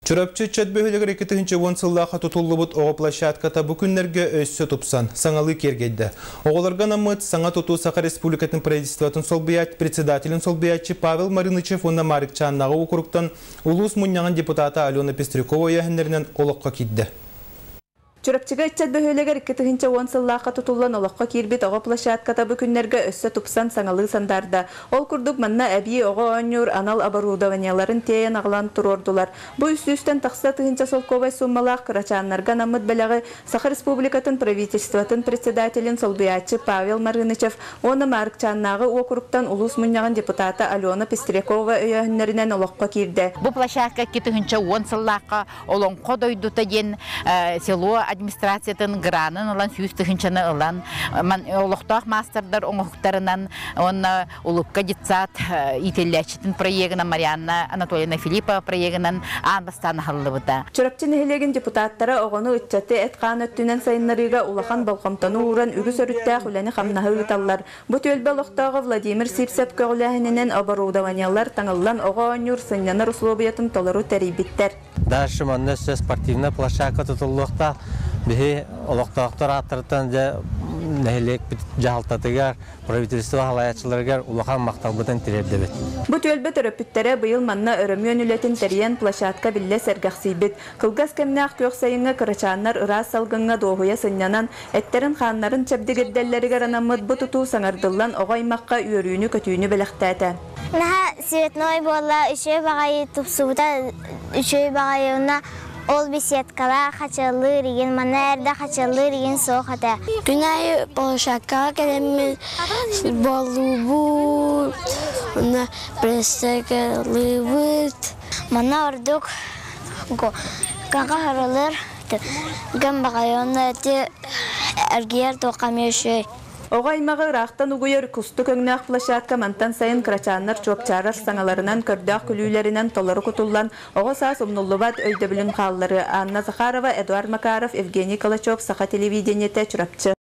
Чурапчы ыччат бөһүөлэгэр 2010 сыллаахха тутуллубут оҕо площадката бу күннэргэ өссө тупсан, саҥалыы киэргэйдэ. Оҕолорго анаммыт саҥа тутуу Саха Республикатын правительствотын солбуйааччы председателин солбуйааччы Павел Марынычев уонна Маарыкчааннааҕы уокуруктан улуус мунньаҕын депутата Алена Пестрякова өйөөһүннэринэн олоххо киирдэ. Чурапчыга ыччат бөһүөлэгэр 2010 сыллаахха тутуллан олоххо киирбит оҕо площадката бу күннэргэ өссө тупсан саҥалыы сандаарда. Ол курдук манна эбии оҕо оонньуур анал оборудованиеларын тиэйэн аҕалан туруордулар. Бу үс сүүстэн тахса тыһыынча солкуобай сууммалаах кырачааннарга анаммыт бэлэҕи Саха Республикатын правительствотын председателин солбуйааччы Павел Марынычев уонна Маарыкчааннааҕы уокуруктан улуус мунньаҕын депутата Алена Пестрякова өйөөһүннэринэн олоххо киирдэ. Бу площадка 2010 сыллаахха Олоҥхо дойдута диэн село администрациятын гранын ылан 100 тыһыынчаны ылан олохтоох маастардар оҥоһуктарынан уонна Улыбка детсад иитиллээччитин проегынан Марианна Анатольевна Филиппова проегынан аан бастаан аһыллыбыта. Чурапчы нэһилиэгин депутаттара оҕону, ыччаты эт-хаан өттүнэн сайыннарыыга улахан болҕомтону ууран үгүс өрүттээх үлэни-хамнаһы ыыталлар. Бу түөлбэ олохтооҕо Владимир Сивцев көҕүлээһининэн оборудованиелар таҥыллан оҕо оонньуур сынньанар услуобуйатын толору тэрийбиттэр. Дальше манна өссө спортивная площадка тутуллуохтаах. Биһи олохтоохтор ааттарыттан дьэ нэһилиэкпит дьаһалтатыгар, правительство салайааччыларыгар улахан махталбытын тириэрдэбит. Бу түөлбэ төрөппүттэрэ быйыл манна өрөмүөн үлэтин тэрийэн площадка биллэ сэргэхсийбит. Кылгас кэмнээх күөх сайыҥҥа кырачааннар ыраас салгыҥҥа дуоһуйа сынньанан, эттэрин-хааннарын чэбдигирдэллэригэр анаммыт бу тутуу саҥардыллан оҕо аймахха үөрүүнү-көтүүнү бэлэхтээтэ. Наһаа цветной буолла, үчүгэй баҕайы тупсубута үчүгэй баҕайы уонна ол беседкалаах хачыаллыыр игин, манна эрдэ хачыаллыыр игин суох этэ. Күн аайы площадкаҕа кэлэммин футболлуубут, уонна пресс-лыыбыт. Манна ордук гаҕа харалар гын баҕайы уонна ити эргийэр туохха эмиэ үчүгэй. Оҕо аймаҕы ыраахтан угуйар кустук өҥнөөх площадка мантан сайын кырачааннар чуопчаарар саҥаларынан, көрдөөх күлүүлэринэн толору кутуллан, оҕо саас умнуллубат өйдөбүлүн хаалларыа. Анна Захарова, Эдуард Макаров, Евгений Калачев, Саха телевидениетэ, Чурапчы.